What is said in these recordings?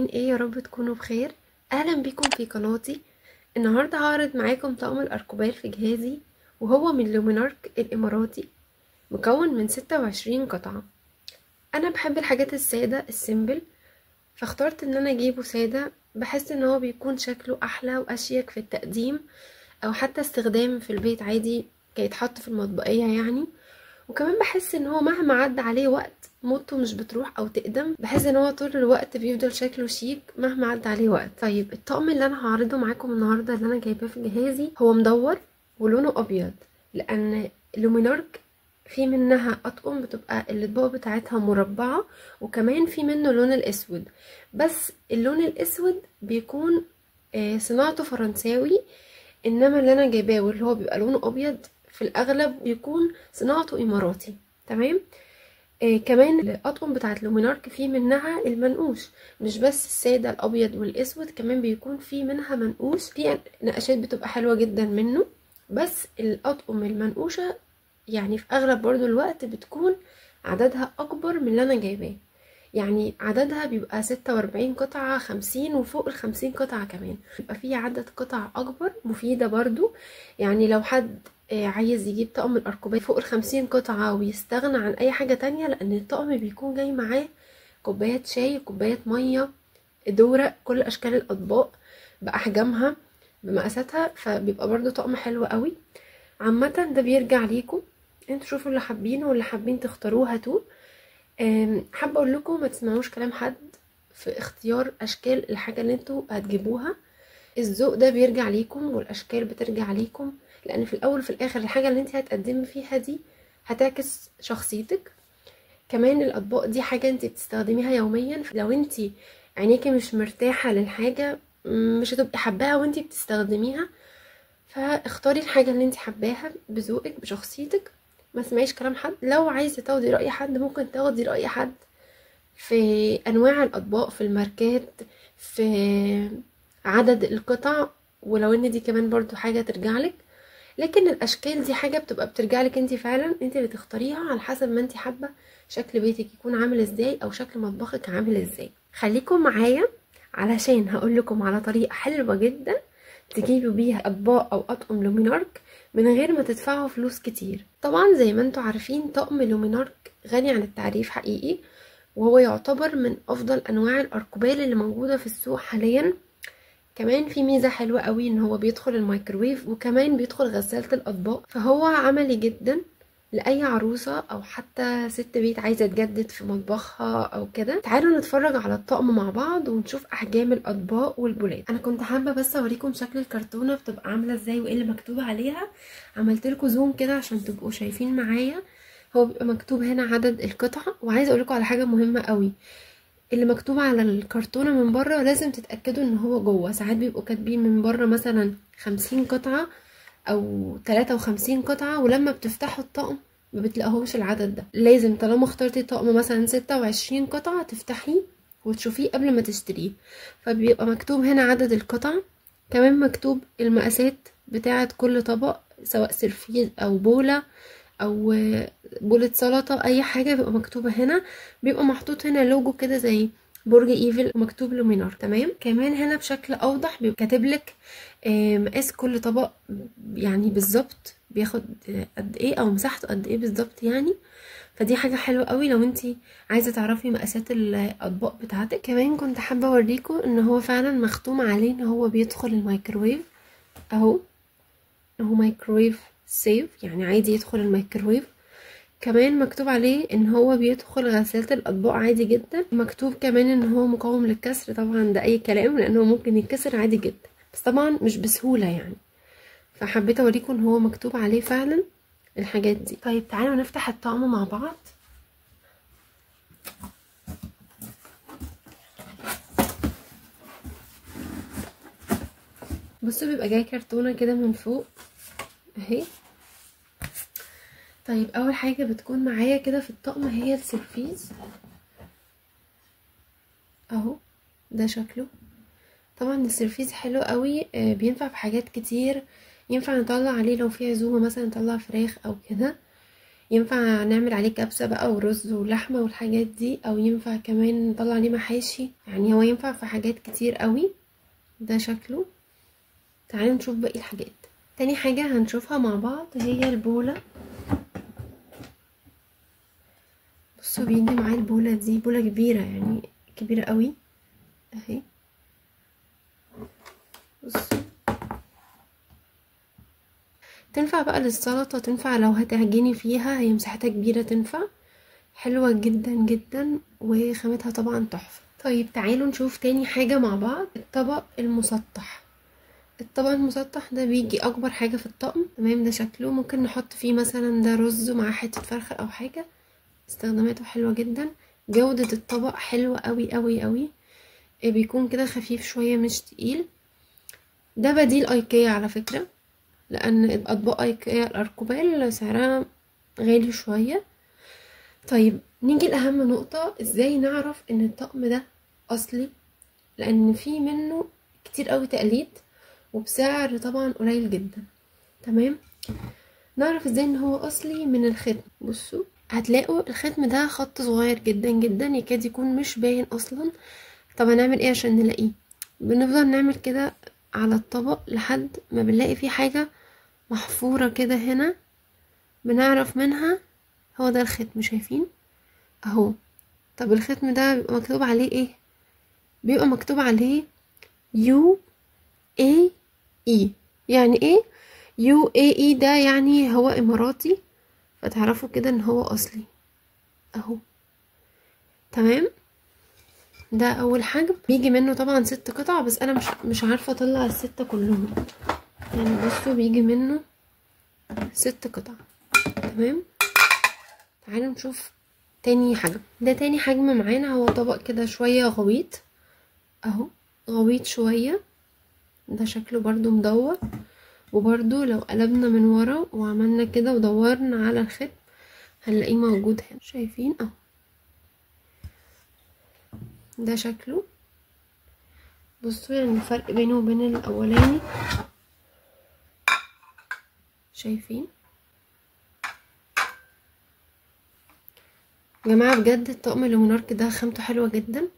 عاملين ايه؟ يا رب تكونوا بخير. اهلا بيكم في قناتي. النهارده هعرض معاكم طقم الاركوبال في جهازي، وهو من لومينارك الاماراتي، مكون من 26 قطعه. انا بحب الحاجات السادة ال simple، فاخترت ان انا اجيبه ساده. بحس ان هو بيكون شكله احلى واشيك في التقديم، او حتى استخدام في البيت عادي كيتحط في المطبقيه يعني. وكمان بحس ان هو مهما عدى عليه وقت موضته مش بتروح او تقدم، بحس ان هو طول الوقت بيفضل شكله شيك مهما عدى عليه وقت. طيب الطقم اللي انا هعرضه معاكم النهارده اللي انا جايباه في جهازي هو مدور ولونه ابيض، لان لومينارك في منها اطقم بتبقى الاطباق بتاعتها مربعه، وكمان في منه لون الاسود، بس اللون الاسود بيكون صناعته فرنساوي، انما اللي انا جايباه واللي هو بيبقى لونه ابيض في الاغلب بيكون صناعته اماراتي. تمام. كمان الاطقم بتاعت لومينارك في منها المنقوش، مش بس السادة الابيض والاسود، كمان بيكون في منها منقوش، في نقشات بتبقى حلوة جدا منه. بس الاطقم المنقوشه يعني في اغلب برضو الوقت بتكون عددها اكبر من اللي انا جايباه، يعني عددها بيبقى 46 قطعة، 50 وفوق 50 قطعة كمان، بيبقى في عدد قطع اكبر مفيدة برضو. يعني لو حد عايز يجيب طقم الاركوبات فوق 50 قطعة ويستغنى عن اي حاجة تانية، لان الطقم بيكون جاي معاه كوبايات شاي، كوبايات مية، دورق، كل اشكال الاطباق باحجامها بمقاساتها، فبيبقى برضو طقم حلو قوي. عامة ده بيرجع ليكم انتوا، شوفوا اللي حابينه واللي حابين تختاروه هاتوه. حابة اقول لكم ما تسمعوش كلام حد في اختيار اشكال الحاجة اللي انتوا هتجيبوها، الذوق ده بيرجع ليكم والاشكال بترجع ليكم، لان في الاول وفي الاخر الحاجة اللي انت هتقدمي فيها دي هتعكس شخصيتك. كمان الاطباق دي حاجة انت بتستخدميها يوميا، لو انت عينيكي مش مرتاحة للحاجة مش هتبقي حباها وانت بتستخدميها، فاختاري الحاجة اللي انت حباها بذوقك بشخصيتك، ما تسمعيش كلام حد. لو عايزه تاخدي راي حد ممكن تاخدي راي حد في انواع الاطباق، في الماركات، في عدد القطع، ولو ان دي كمان برضو حاجة ترجع لك، لكن الاشكال دي حاجة بتبقى بترجع لك انت فعلا، انت اللي تختاريها على حسب ما انت حابة شكل بيتك يكون عامل ازاي او شكل مطبخك عامل ازاي. خليكم معايا علشان هقول لكم على طريقه حلوة جدا تجيبوا بيها اطباق او اطقم لومينارك من غير ما تدفعوا فلوس كتير. طبعا زي ما انتم عارفين طقم لومينارك غني عن التعريف حقيقي، وهو يعتبر من افضل انواع الاركوبال اللي موجودة في السوق حاليا. كمان في ميزة حلوة قوي ان هو بيدخل الميكروويف، وكمان بيدخل غسالة الاطباق، فهو عملي جدا لاي عروسه او حتى ست بيت عايزه تجدد في مطبخها او كده. تعالوا نتفرج على الطقم مع بعض ونشوف احجام الاطباق والبولات. انا كنت حابة بس اوريكم شكل الكرتونه بتبقى عامله ازاي وايه اللي مكتوب عليها، عملت لكم zoom كده عشان تبقوا شايفين معايا. هو بيبقى مكتوب هنا عدد القطع، وعايزه اقول لكم على حاجة مهمة قوي، اللي مكتوب على الكرتونه من بره لازم تتاكدوا ان هو جوه. ساعات بيبقوا كاتبين من بره مثلا 50 قطعه او 53 قطعه، ولما بتفتحوا الطقم ما بتلاقوهوش العدد ده. لازم طالما اخترتي طقم مثلا 26 قطعه تفتحيه وتشوفيه قبل ما تشتريه، فبيبقى مكتوب هنا عدد القطع، كمان مكتوب المقاسات بتاعه كل طبق، سواء سرفيز او بوله او بولة سلطة، اي حاجة بيبقى مكتوبة هنا. بيبقى محطوط هنا لوجو كده زي برج ايفل ومكتوب لومينارك. تمام. كمان هنا بشكل اوضح بيبقى كاتبلك مقاس كل طبق، يعني بالظبط بياخد قد ايه او مساحته قد ايه بالظبط يعني. فدي حاجة حلوة قوي لو انتي عايزه تعرفي مقاسات الاطباق بتاعتك. كمان كنت حابة اوريكم ان هو فعلا مختوم عليه ان هو بيدخل الميكروويف اهو، هو microwave safe يعني عادي يدخل الميكروويف. كمان مكتوب عليه ان هو بيدخل غسالة الاطباق عادي جدا، مكتوب كمان ان هو مقاوم للكسر، طبعا ده اي كلام لانه ممكن يتكسر عادي جدا، بس طبعا مش بسهولة يعني. فحبيت اوريكم ان هو مكتوب عليه فعلا الحاجات دي. طيب تعالوا نفتح الطقم مع بعض. بصوا بيبقى جاي كرتونة كده من فوق اهي. طيب اول حاجة بتكون معايا كده في الطقم هي السرفيز اهو، ده شكله. طبعا السرفيز حلو قوي، بينفع في حاجات كتير، ينفع نطلع عليه لو في عزومة مثلا نطلع فراخ او كده. ينفع نعمل عليه كبسة بقى ورز ولحمة والحاجات دي، او ينفع كمان نطلع عليه محاشي، يعني هو ينفع في حاجات كتير قوي. ده شكله. تعالوا نشوف باقي الحاجات. تاني حاجة هنشوفها مع بعض هي البولة. بصوا بيجي معاه البولة دي، بولة كبيرة يعني كبيرة قوي اهي. بصوا تنفع بقى للسلطة، تنفع لو هتعجني فيها، هي مساحتها كبيرة تنفع، حلوة جدا جدا، وخامتها طبعا تحفة. طيب تعالوا نشوف تاني حاجة مع بعض، الطبق المسطح. الطبق المسطح ده بيجي اكبر حاجة في الطقم، تمام. ده شكله ممكن نحط فيه مثلا ده رز مع حتة فرخة او حاجة، استخداماته حلوة جدا. جودة الطبق حلوة قوي قوي قوي، بيكون كده خفيف شوية مش تقيل. ده بديل ايكيا على فكرة، لان اطباق ايكيا الاركوبال سعرها غالي شوية. طيب نيجي لأهم نقطة، ازاي نعرف ان الطقم ده اصلي؟ لان في منه كتير قوي تقليد وبسعر طبعا قليل جدا، تمام. نعرف ازاي ان هو اصلي من الختم. بصوا هتلاقوا الختم ده خط صغير جدا جدا، يكاد يكون مش باين اصلا. طب هنعمل ايه عشان نلاقيه؟ بنفضل نعمل كده على الطبق لحد ما بنلاقي فيه حاجة محفورة كده هنا، بنعرف منها هو ده الختم، شايفين اهو. طب الختم ده بيبقى مكتوب عليه ايه؟ بيبقى مكتوب عليه UAE. يعني ايه UAE ده؟ يعني هو اماراتي، فتعرفوا كده ان هو اصلي اهو، تمام. ده اول حجم. بيجي منه طبعا 6 قطع، بس انا مش عارفه اطلع ال6 كلهم يعني. بصوا بيجي منه 6 قطع، تمام. تعالوا نشوف تاني حجم. ده تاني حجم معانا، هو طبق كده شوية غويط اهو، غويط شوية. ده شكله برضو مدور، وبرضو لو قلبنا من ورا وعملنا كده ودورنا على الختم هنلاقيه موجود هنا، شايفين اهو. ده شكله. بصوا يعني الفرق بينه وبين الاولاني، شايفين يا جماعة؟ بجد الطقم لومينارك ده خامته حلوة جدا،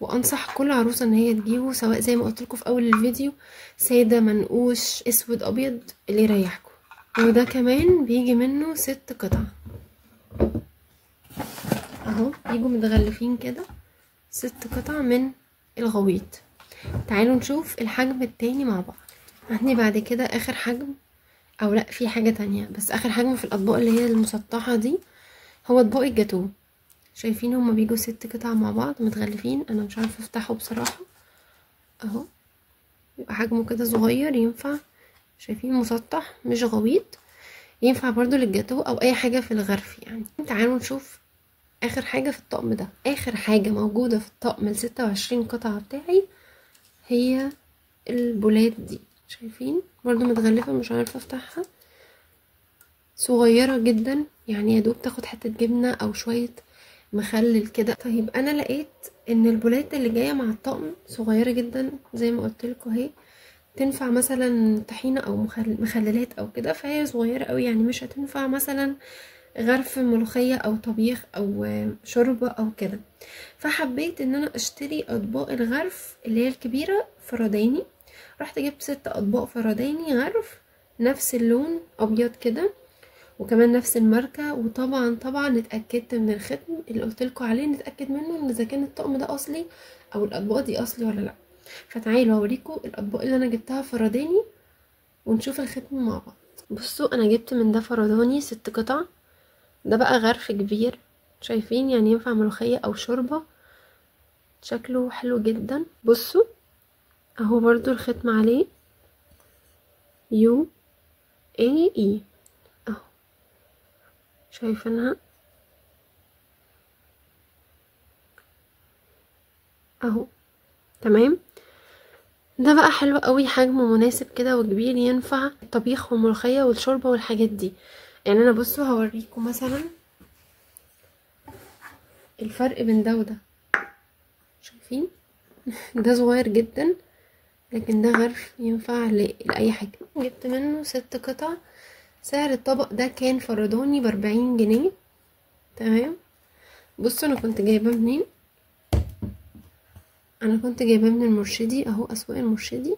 وانصح كل عروسه ان هي تجيبه، سواء زي ما قلت لكم في اول الفيديو ساده منقوش اسود ابيض اللي يريحكم. وده كمان بيجي منه 6 قطع اهو، بيجوا متغلفين كده 6 قطع من الغويط. تعالوا نشوف الحجم التاني مع بعض. عندي بعد كده اخر حجم، او لا في حاجة تانية، بس اخر حجم في الاطباق اللي هي المسطحه دي هو اطباق الجاتوه. شايفين هما بيجوا 6 قطع مع بعض متغلفين، انا مش عارفه افتحه بصراحة اهو، يبقى حجمه كده صغير ينفع، شايفين مسطح مش غويط، ينفع برضو للجاتوه او اي حاجة في الغرف يعني. تعالوا نشوف اخر حاجة في الطقم ده. اخر حاجة موجودة في الطقم ال 26 قطعه بتاعي هي البولات دي، شايفين برضو متغلفه مش عارفه افتحها، صغيرة جدا يعني يا دوب تاخد حتة جبنه او شوية مخلل كده. طيب انا لقيت ان البولات اللي جاية مع الطقم صغيرة جدا زي ما قلت لكم اهي، تنفع مثلا طحينه او مخللات او كده، فهي صغيرة قوي يعني مش هتنفع مثلا غرف ملوخية او طبيخ او شوربة او كده. فحبيت ان انا اشتري اطباق الغرف اللي هي الكبيرة فرداني. رحت جبت 6 اطباق فرداني غرف نفس اللون ابيض كده، وكمان نفس الماركة، وطبعا طبعا اتاكدت من الختم اللي قلت لكم عليه، نتاكد منه ان اذا كان الطقم ده اصلي او الاطباق دي اصلي ولا لا. فتعالوا اوريكم الاطباق اللي انا جبتها فرداني ونشوف الختم مع بعض. بصوا انا جبت من ده فرداني 6 قطع، ده بقى غرف كبير شايفين يعني ينفع ملوخية او شوربة، شكله حلو جدا. بصوا اهو برضو الختم عليه UAE اهو، شايفينها اهو، تمام. ده بقى حلو قوي، حجمه مناسب كده وكبير، ينفع الطبيخ والملوخيه والشوربه والحاجات دي. يعني انا بصوا هوريكم مثلا الفرق بين ده وده، شايفين ده صغير جدا لكن ده غرف ينفع لاي حاجة. جبت منه 6 قطع سعر الطبق ده كان فرداني ب40 جنيه. تمام. بصوا انا كنت جايباه منين، انا كنت جايباه من المرشدي اهو، اسواق المرشدي،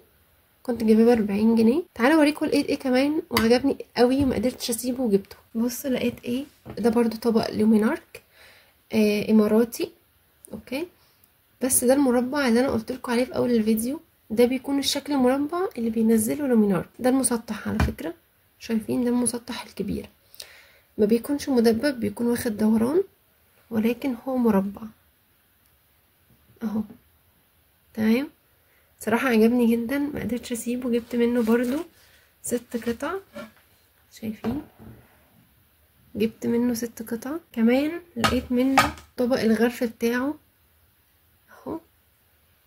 كنت جايباه ب40 جنيه. تعالوا اوريكم لقيت ايه كمان وعجبني قوي ما قدرتش اسيبه وجبته. بصوا لقيت ايه، ده برضو طبق لومينارك اماراتي. okay، بس ده المربع اللي انا قلت لكم عليه في اول الفيديو، ده بيكون الشكل المربع اللي بينزله لومينارك. ده المسطح على فكرة، شايفين ده المسطح الكبير، ما بيكونش مدبب، بيكون واخد دوران، ولكن هو مربع اهو. تمام. صراحة عجبني جدا ما قدرتش اسيبه، جبت منه برضو 6 قطع، شايفين جبت منه 6 قطع. كمان لقيت منه طبق الغرف بتاعه اهو،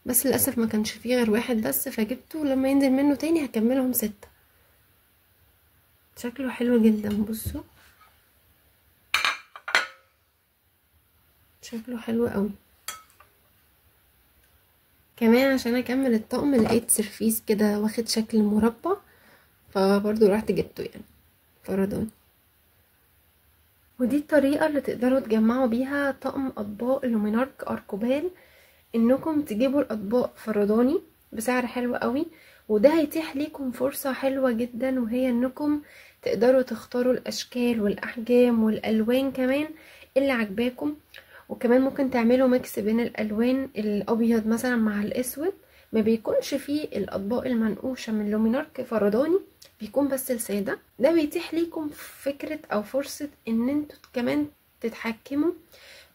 بس للاسف ما كانش فيه غير واحد بس، فجبته لما ينزل منه تاني هكملهم 6. شكله حلو جدا، بصوا شكله حلو قوي. كمان عشان اكمل الطقم لقيت سرفيس كده واخد شكل مربع، فبرضو رحت جبته يعني فرداني. ودي الطريقة اللي تقدروا تجمعوا بيها طقم اطباق لومينارك اركوبال، انكم تجيبوا الاطباق فرداني بسعر حلو قوي، وده هيتيح ليكم فرصة حلوة جدا، وهي انكم تقدروا تختاروا الاشكال والاحجام والالوان كمان اللي عجباكم. وكمان ممكن تعملوا mix بين الالوان، الابيض مثلا مع الاسود، ما بيكونش فيه الاطباق المنقوشه من لومينارك فرداني، بيكون بس السادة. ده بيتيح ليكم فكرة او فرصة ان انتوا كمان تتحكموا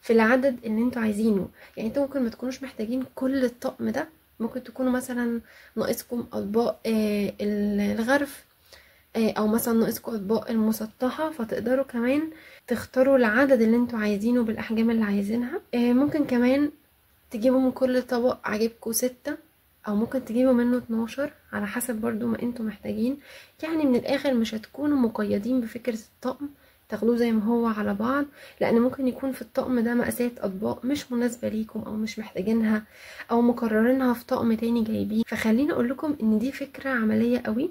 في العدد اللي انتوا عايزينه. يعني انتوا ممكن ما تكونوش محتاجين كل الطقم ده، ممكن تكونوا مثلا ناقصكم اطباق الغرف، او مثلا ناقصكم اطباق المسطحه، فتقدروا كمان تختاروا العدد اللي انتوا عايزينه بالاحجام اللي عايزينها. ممكن كمان تجيبوا من كل طبق عاجبكم 6، او ممكن تجيبوا منه 12 على حسب برضو ما انتوا محتاجين. يعني من الاخر مش هتكونوا مقيدين بفكره الطقم تاخدوه زي ما هو على بعض، لان ممكن يكون في الطقم ده مقاسات اطباق مش مناسبة ليكم او مش محتاجينها او مكررينها في طقم تاني جايبين. فخليني اقول لكم ان دي فكرة عملية قوي،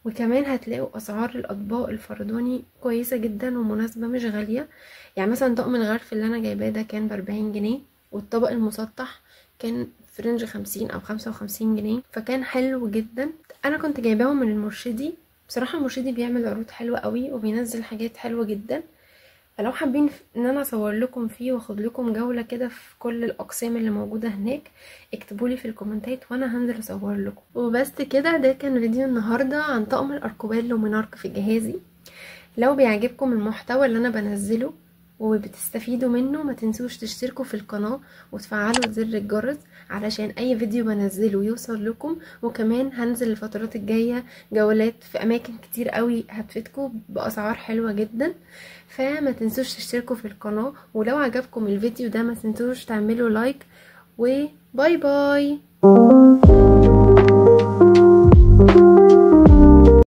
وكمان هتلاقوا اسعار الاطباق الفرداني كويسة جدا ومناسبة مش غالية. يعني مثلا طقم الغرف اللي انا جايباه ده كان ب40 جنيه، والطبق المسطح كان في range 50 او 55 جنيه، فكان حلو جدا. انا كنت جايباهم من المرشدي، بصراحة المرشدي بيعمل عروض حلوة قوي وبينزل حاجات حلوة جدا، فلو حابين ان انا اصور لكم فيه واخد لكم جولة كده في كل الاقسام اللي موجودة هناك، اكتبوا لي في الكومنتات وانا هنزل اصور لكم. وبس كده، ده كان فيديو النهارده عن طقم الاركوبال لومينارك في جهازي. لو بيعجبكم المحتوى اللي انا بنزله وبتستفيدوا منه، ما تنسوش تشتركوا في القناة وتفعلوا زر الجرس علشان اي فيديو بنزله يوصل لكم. وكمان هنزل الفترات الجاية جولات في اماكن كتير قوي هتفيدكم باسعار حلوة جدا، فما تنسوش تشتركوا في القناة. ولو عجبكم الفيديو ده ما تنسوش تعملوا like، و bye bye.